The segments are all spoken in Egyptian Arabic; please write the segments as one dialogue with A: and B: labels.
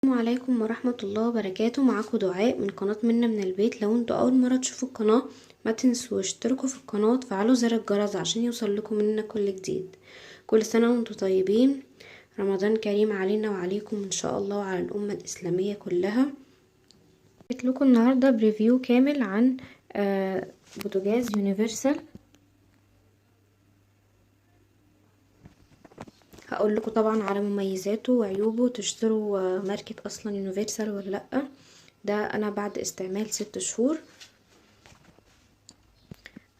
A: السلام عليكم ورحمة الله وبركاته. معاكم دعاء من قناة منا من البيت. لو انتوا اول مرة تشوفوا القناة ما تنسوش اشتركوا في القناة وتفعلوا زر الجرس عشان يوصل لكم مننا كل جديد. كل سنة وانتوا طيبين، رمضان كريم علينا وعليكم ان شاء الله وعلى الأمة الإسلامية كلها. جبت لكم النهاردة ب review كامل عن بوتاجاز يونيفرسال. هقول لكم طبعا على مميزاته وعيوبه، تشتروا ماركة اصلا يونيفرسال ولا لا. ده انا بعد استعمال 6 شهور.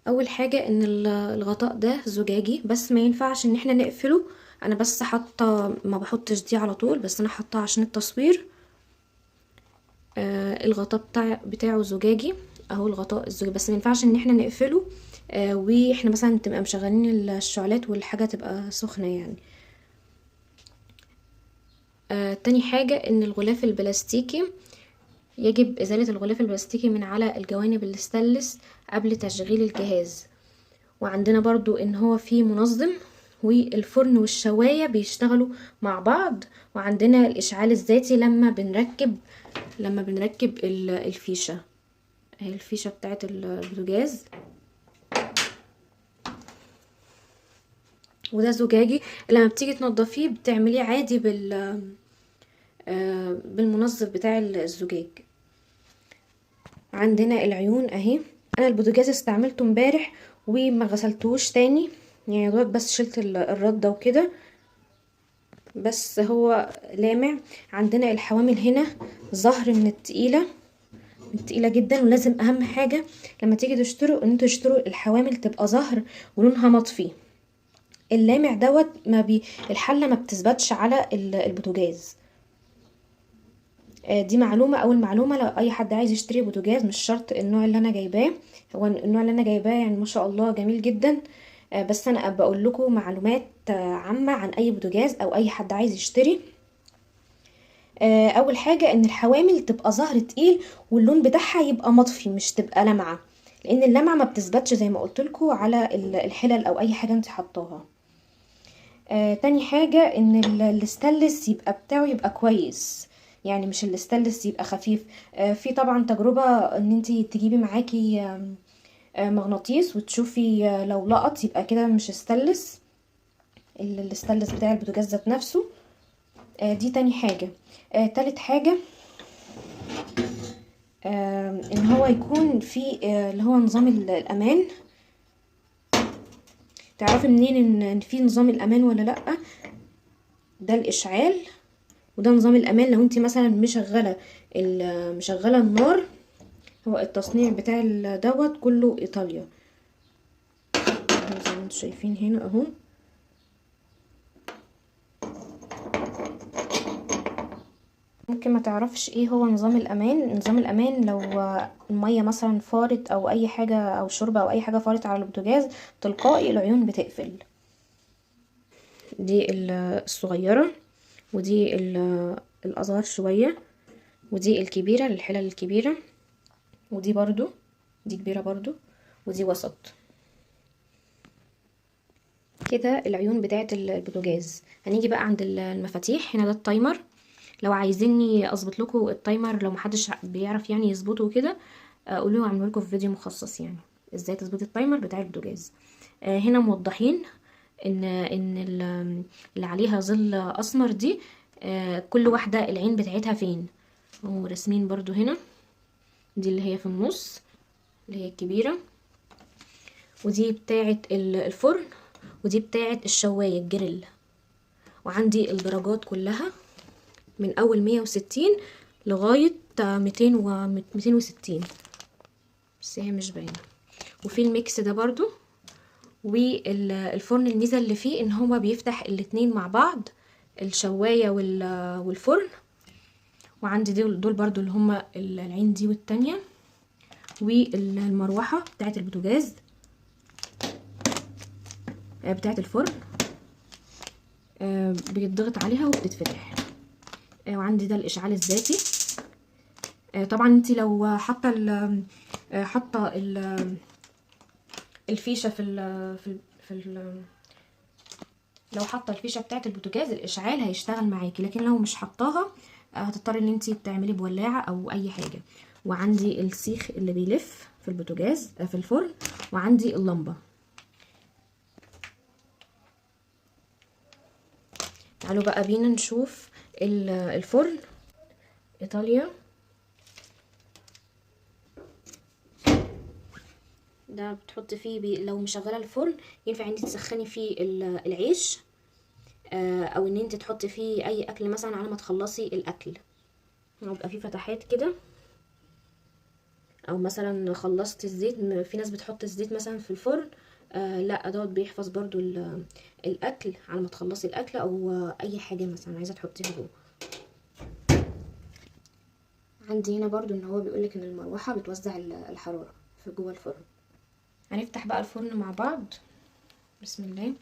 A: اول حاجة ان الغطاء ده زجاجي، بس ما ينفعش ان احنا نقفله. انا بس حاطه، ما بحطش دي على طول، بس انا حاطاها عشان التصوير. الغطاء بتاعه زجاجي اهو، الغطاء الزجاجي، بس ما ينفعش ان احنا نقفله واحنا مثلا تبقى مشغلين الشعلات والحاجة تبقى سخنة يعني. تاني حاجة ان الغلاف البلاستيكي يجب ازالة الغلاف البلاستيكي من على الجوانب الستانلس قبل تشغيل الجهاز. وعندنا برضو ان هو فيه منظم، والفرن والشواية بيشتغلوا مع بعض. وعندنا الاشعال الذاتي لما بنركب الفيشة، اهي الفيشة بتاعت البوتاجاز. وده زجاجي، لما بتيجي تنضفيه بتعمليه عادي بالمنظف بتاع الزجاج. عندنا العيون اهي. انا البوتاجاز استعملته امبارح وما غسلتوش تاني، يعني دوت بس شلت الردة وكده، بس هو لامع. عندنا الحوامل هنا زهر من التقيلة، تقيلة جدا. ولازم اهم حاجة لما تيجي تشتروا ان انتوا تشتروا الحوامل تبقى زهر ولونها مطفي. اللامع دوت ما بي الحلة ما بتثبتش على البوتاجاز. دي معلومة. اول معلومة لو اي حد عايز يشتري بوتاجاز، مش شرط النوع اللي انا جايباه، هو النوع اللي انا جايباه يعني ما شاء الله جميل جدا، بس انا بقول لكم معلومات عامة عن اي بوتاجاز او اي حد عايز يشتري. اول حاجة ان الحوامل تبقى زهر تقيل واللون بتاعها يبقى مطفي، مش تبقى لمعة، لان اللمعة ما بتثبتش زي ما قلت لكم على الحلل او اي حاجة انت حطاها. تاني حاجة ان الستانلس يبقى بتاعه يبقى كويس، يعني مش الستانلس يبقى خفيف. في طبعا تجربة ان انتي تجيبي معاكي مغناطيس وتشوفي لو لقط يبقى كده مش ستانلس، الستانلس بتاع البوتاجاز ذات نفسه. دي تاني حاجة. تالت حاجة ان هو يكون في اللي هو نظام الامان. تعرفي منين ان في نظام الامان ولا لا؟ ده الاشعال وده نظام الامان. لو انت مثلا مشغله النار، هو التصنيع بتاع دوت كله ايطاليا زي ما انتم شايفين هنا اهو. ممكن ما تعرفش ايه هو نظام الامان. نظام الامان لو المية مثلا فارت او اي حاجة او شوربة او اي حاجة فارت على البوتاجاز، تلقائي العيون بتقفل. دي الصغيرة، ودي الاصغر شوية، ودي الكبيرة للحلل الكبيرة، ودي برضو دي كبيرة برضو، ودي وسط كده. العيون بتاعه البوتاجاز. هنيجي بقى عند المفاتيح. هنا ده ال timer، لو عايزيني اظبط لكم ال timer، لو محدش بيعرف يعني يظبطه كده قولوا اعمل لكم في فيديو مخصص يعني ازاي تظبط ال timer بتاع البوتاجاز. هنا موضحين ان اللي عليها ظل اسمر دي كل واحدة العين بتاعتها فين، ورسمين برضو هنا دي اللي هي في النص اللي هي الكبيرة، ودي بتاعه الفرن، ودي بتاعه الشوايه الجريل. وعندي الدرجات كلها من اول 160 لغاية 260، بس هي مش باينة. وفي ال mix ده برضو. والفرن الميزة اللي فيه ان هو بيفتح الاتنين مع بعض، الشوايه والفرن. وعندي دول برضو اللي هما العين دي والتانية، والمروحه بتاعه البوتاجاز بتاعه الفرن بيتضغط عليها وبتتفتح. وعندي ده الاشعال الذاتي. طبعا انت لو حاطه حاطه الفيشه في ال في ال في ال لو حاطه الفيشه بتاعه البوتاجاز الاشعال هيشتغل معاكي، لكن لو مش حطاها هتضطري ان انت تعملي بولاعه او اي حاجة. وعندي السيخ اللي بيلف في البوتاجاز في الفرن، وعندي اللمبة. تعالوا بقى بينا نشوف الفرن ايطاليا. ده بتحطي فيه لو مشغله الفرن ينفع انت تسخني فيه العيش، او ان انت تحطي فيه اي اكل مثلا على ما تخلصي الاكل. بيبقى فيه فتحات كده، او مثلا خلصت الزيت، في ناس بتحط الزيت مثلا في الفرن، لا دوت بيحفظ برضو الاكل على ما تخلصي الاكل، او اي حاجة مثلا عايزه تحطيها جوه. عندي هنا برضو ان هو بيقولك ان المروحة بتوزع الحرارة في جوه الفرن. هنفتح بقى الفرن مع بعض، بسم الله.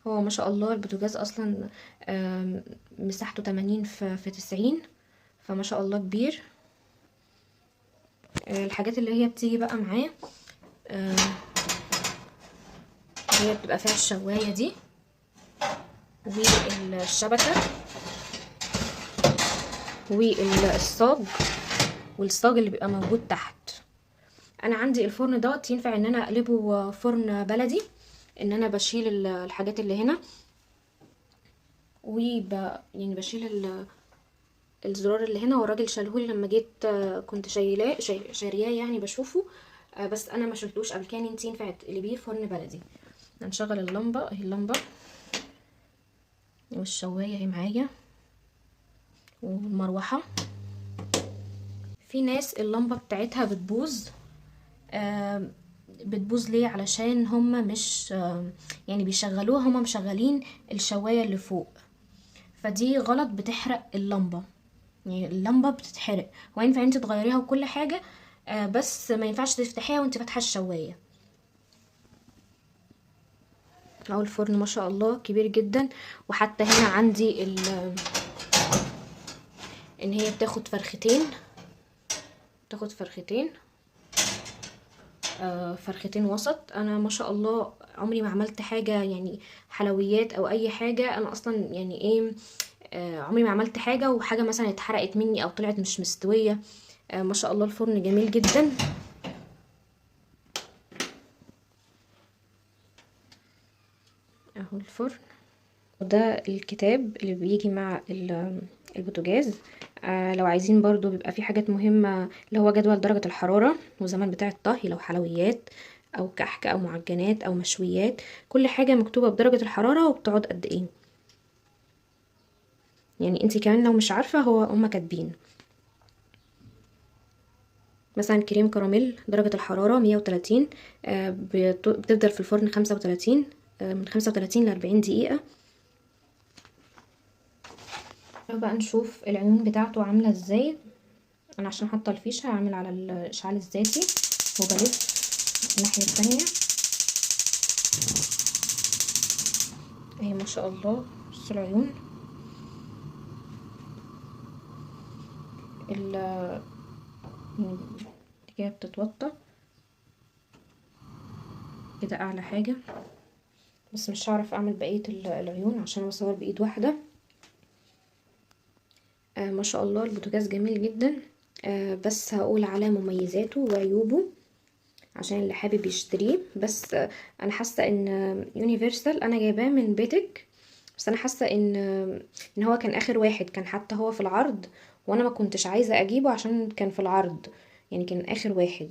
A: هو ما شاء الله البوتاجاز اصلا مساحته 80 في 90، فما شاء الله كبير. الحاجات اللي هي بتيجي بقى معاه هي بتبقى فيها الشوايه دي والشبكة والصاج، والصاج اللي بيبقى موجود تحت. انا عندي الفرن دوت ينفع ان انا اقلبه فرن بلدي، ان انا بشيل الحاجات اللي هنا وب يعني بشيل الزرار اللي هنا، والراجل شالهولي لما جيت كنت شايلاه شارياه يعني بشوفه، بس انا ما شلتوش قبل كده. انت ينفع تقلبيه فرن بلدي. هنشغل اللمبة، اهي اللمبة والشوايه اهي معايا والمروحه. في ناس اللمبة بتاعتها بتبوظ، بتبوظ ليه؟ علشان هما مش يعني بيشغلوها، هما مشغلين الشوايه اللي فوق، فدي غلط، بتحرق اللمبة، يعني اللمبة بتتحرق. هو ينفع انت تغيريها وكل حاجة، بس ما ينفعش تفتحيها وانت فاتحة الشوايه. اهو الفرن ما شاء الله كبير جدا. وحتى هنا عندي ان هي بتاخد فرختين، بتاخد فرختين، فرختين وسط. انا ما شاء الله عمري ما عملت حاجة يعني حلويات او اي حاجة، انا اصلا يعني ايه عمري ما عملت حاجة وحاجه مثلا اتحرقت مني او طلعت مش مستوية. ما شاء الله الفرن جميل جدا. اهو الفرن. وده الكتاب اللي بيجي مع البوتاجاز. لو عايزين برضو بيبقى في حاجات مهمة، اللي هو جدول درجة الحرارة وزمن بتاع الطهي، لو حلويات او كحك او معجنات او مشويات، كل حاجة مكتوبة بدرجة الحرارة وبتقعد قد ايه. يعني انتي كمان لو مش عارفة هو هما كاتبين. مثلا كريم كراميل درجة الحرارة 130، بتفضل في الفرن 35، من 35 ل 40 دقيقة. بقى نشوف العيون بتاعته عاملة ازاي. انا عشان حاطة الفيشة هعمل على الاشعال الذاتي وبلف الناحية التانية. اهي ما شاء الله، بصوا العيون، كده بتتوطى كده اعلى حاجة. بس مش هعرف اعمل بقية العيون عشان بصور بايد واحدة. ما شاء الله البوتاجاز جميل جدا. بس هقول على مميزاته وعيوبه عشان اللي حابب يشتريه. بس انا حاسه ان يونيفرسال انا جايباه من بيتك، بس انا حاسه ان هو كان اخر واحد، كان حتى هو في العرض، وانا ما كنتش عايزه اجيبه عشان كان في العرض، يعني كان اخر واحد.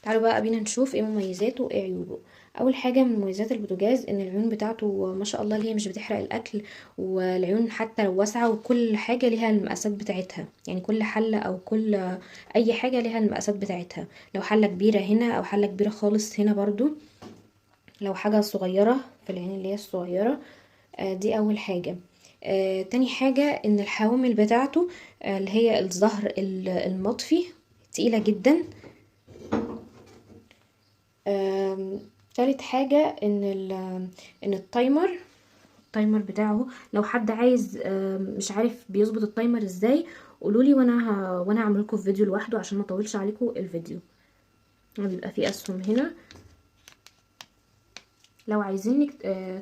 A: تعالوا بقى بينا نشوف ايه مميزاته وايه عيوبه. اول حاجة من مميزات البوتاجاز ان العيون بتاعته ما شاء الله اللي هي مش بتحرق الاكل، والعيون حتى لو واسعة، وكل حاجة ليها المقاسات بتاعتها، يعني كل حله او كل اي حاجة ليها المقاسات بتاعتها. لو حله كبيرة هنا او حله كبيرة خالص هنا برضو، لو حاجة صغيرة في العين اللي هي الصغيرة. دي اول حاجة. تاني حاجة ان الحوامل بتاعته اللي هي الزهر المطفي تقيلة جدا. تالت حاجة ان ال timer، ال timer بتاعه لو حد عايز مش عارف بيظبط ال timer ازاي قولولي، وانا هعمل لكم فيديو لوحده عشان ما اطولش عليكم الفيديو. بيبقى فيه اسهم هنا، لو عايزين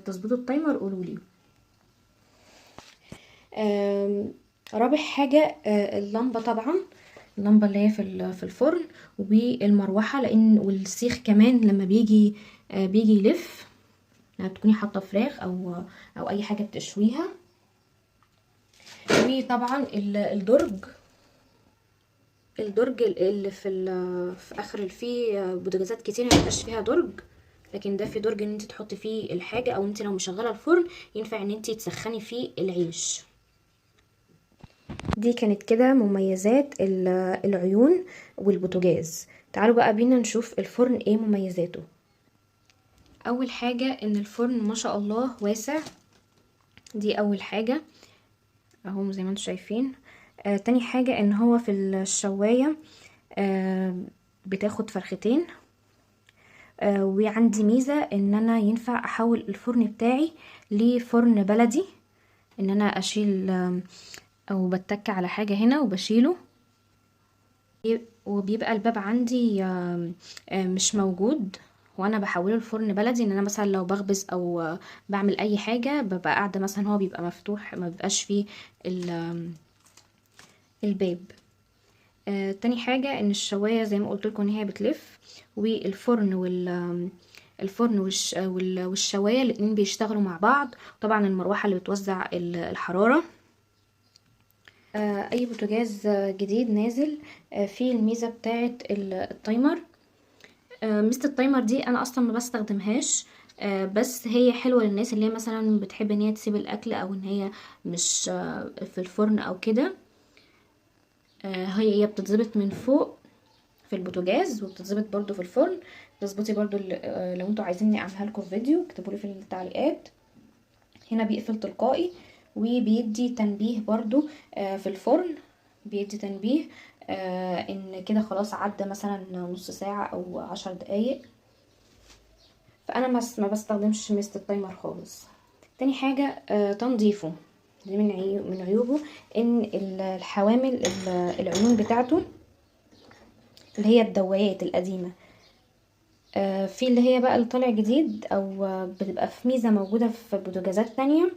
A: تظبطوا ال timer قولولي. رابع حاجة اللمبة، طبعا اللمبة اللي هي في الفرن، والمروحه، لان والسيخ كمان لما بيجي يلف، لما بتكوني حاطه فراخ او اي حاجة بتشويها. وطبعا الدرج اللي في اخر فيه بوتاجازات كتير ما بيبقاش فيها درج، لكن ده في درج ان انت تحطي فيه الحاجة، او انت لو مشغله الفرن ينفع ان انت تسخني فيه العيش. دي كانت كده مميزات العيون والبوتاجاز. تعالوا بقى بينا نشوف الفرن ايه مميزاته. اول حاجة ان الفرن ما شاء الله واسع، دي اول حاجة اهو زي ما انتم شايفين. تاني حاجة ان هو في الشوايه بتاخد فرختين. وعندي ميزة ان انا ينفع احول الفرن بتاعي لفرن بلدي، ان انا اشيل او بتك على حاجة هنا وبشيله، وبيبقى الباب عندي مش موجود وانا بحوله لفرن بلدي. ان انا مثلا لو بخبز او بعمل اي حاجة ببقى قاعدة مثلا، هو بيبقى مفتوح ما بيبقاش فيه الباب. تاني حاجة ان الشواية زي ما قلت لكم ان هي بتلف، والفرن والشواية الاتنين بيشتغلوا مع بعض. طبعا المروحة اللي بتوزع الحرارة. اي بوتاجاز جديد نازل فيه الميزة بتاعة ال timer. ميزة ال timer دي انا اصلا ما بستخدمهاش، بس هي حلوة للناس اللي هي مثلا بتحب ان هي تسيب الاكل او ان هي مش في الفرن او كده. هي بتتظبط من فوق في البوتاجاز، وبتتظبط برضو في الفرن. بتظبطي برضو لو انتوا عايزيني اعملها لكم في فيديو اكتبوا لي في التعليقات. هنا بيقفل تلقائي، وبيدي تنبيه برضو في الفرن، بيدي تنبيه ان كده خلاص عدى مثلا نص ساعة او 10 دقايق. فانا ما بستخدمش ميزة ال timer خالص. تاني حاجة تنظيفه، دي من عيوبه ان الحوامل العيون بتاعته اللي هي الدوايات القديمة، في اللي هي بقى اللي طالع جديد او بتبقى في ميزة موجودة في بوتاجازات تانية،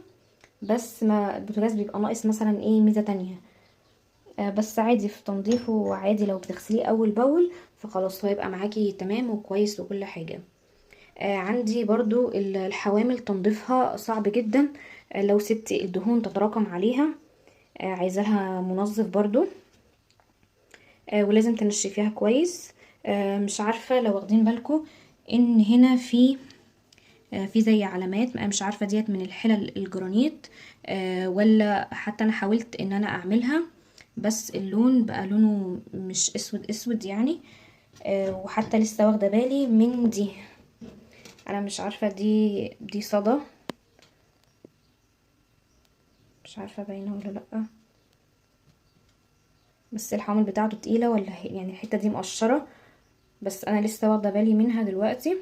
A: بس ما البوتاجاز بيبقى ناقص مثلا ايه ميزة تانية، بس عادي في تنظيفه عادي، لو بتغسليه اول باول فخلاص هو يبقى معاكي تمام وكويس وكل حاجة. عندي برضو الحوامل تنظيفها صعب جدا، لو سبتي الدهون تتراكم عليها، عايزة لها منظف برضو، ولازم تنشفيها كويس. مش عارفة لو واخدين بالكم ان هنا في زي علامات، مش عارفة ديت من الحلل الجرانيت ولا حتى انا حاولت ان انا اعملها بس اللون بقى لونه مش اسود اسود يعني، وحتى لسه واخده بالي من دي، انا مش عارفة دي صدى، مش عارفة باينة ولا لأ، بس الحوامل بتاعته تقيلة ولا يعني الحتة دي مقشرة، بس انا لسه واخدة بالي منها دلوقتي،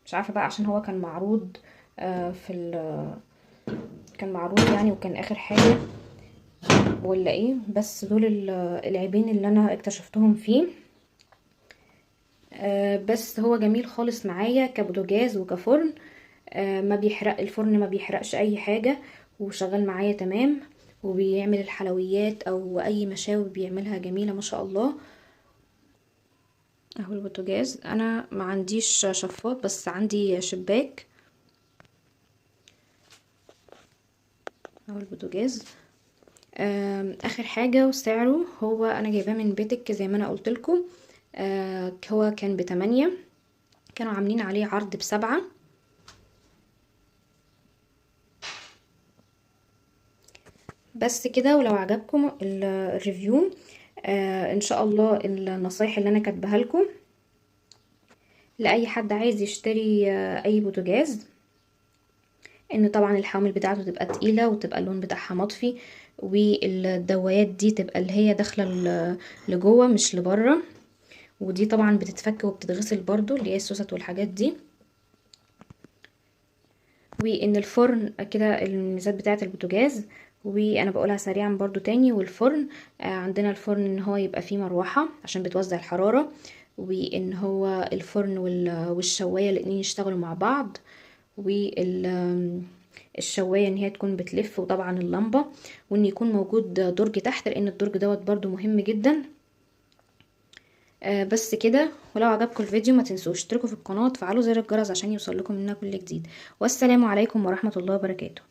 A: مش عارفة بقى عشان هو كان معروض كان معروض يعني وكان اخر حاجة ولا ايه، بس دول العيبين اللي انا اكتشفتهم فيه. بس هو جميل خالص معايا كبوتاجاز وكفرن، ما بيحرق الفرن، ما بيحرقش اي حاجة، وشغال معايا تمام، وبيعمل الحلويات او اي مشاوي بيعملها جميلة ما شاء الله. اهو البوتاجاز، انا ما عنديش شفاط بس عندي شباك. اهو البوتاجاز. اخر حاجة وسعره، هو انا جايباه من بيتك زي ما انا قلت لكم، هو كان ب8، كانوا عاملين عليه عرض ب7. بس كده. ولو عجبكم ال review، ان شاء الله النصايح اللي انا كاتباها لكم لاي حد عايز يشتري اي بوتاجاز، ان طبعا الحوامل بتاعته تبقى تقيلة وتبقى اللون بتاعها مطفي، والدوايات دي تبقى اللي هي داخله لجوه مش لبره، ودي طبعا بتتفك وبتتغسل برضو اللي هي السوست والحاجات دي، وان الفرن كده الميزات بتاعه البوتاجاز، وانا بقولها سريعا برضو تاني. والفرن عندنا الفرن ان هو يبقى فيه مروحة عشان بتوزع الحرارة، وان هو الفرن والشواية الاتنين يشتغلوا مع بعض، وان الشوايه ان هي تكون بتلف، وطبعا اللمبة، وان يكون موجود درج تحت لان الدرج دوت برضو مهم جدا. بس كده. ولو عجبكم الفيديو ما تنسوش تشتركوا في القناة وتفعلوا زر الجرس عشان يوصل لكم مننا كل جديد. والسلام عليكم ورحمة الله وبركاته.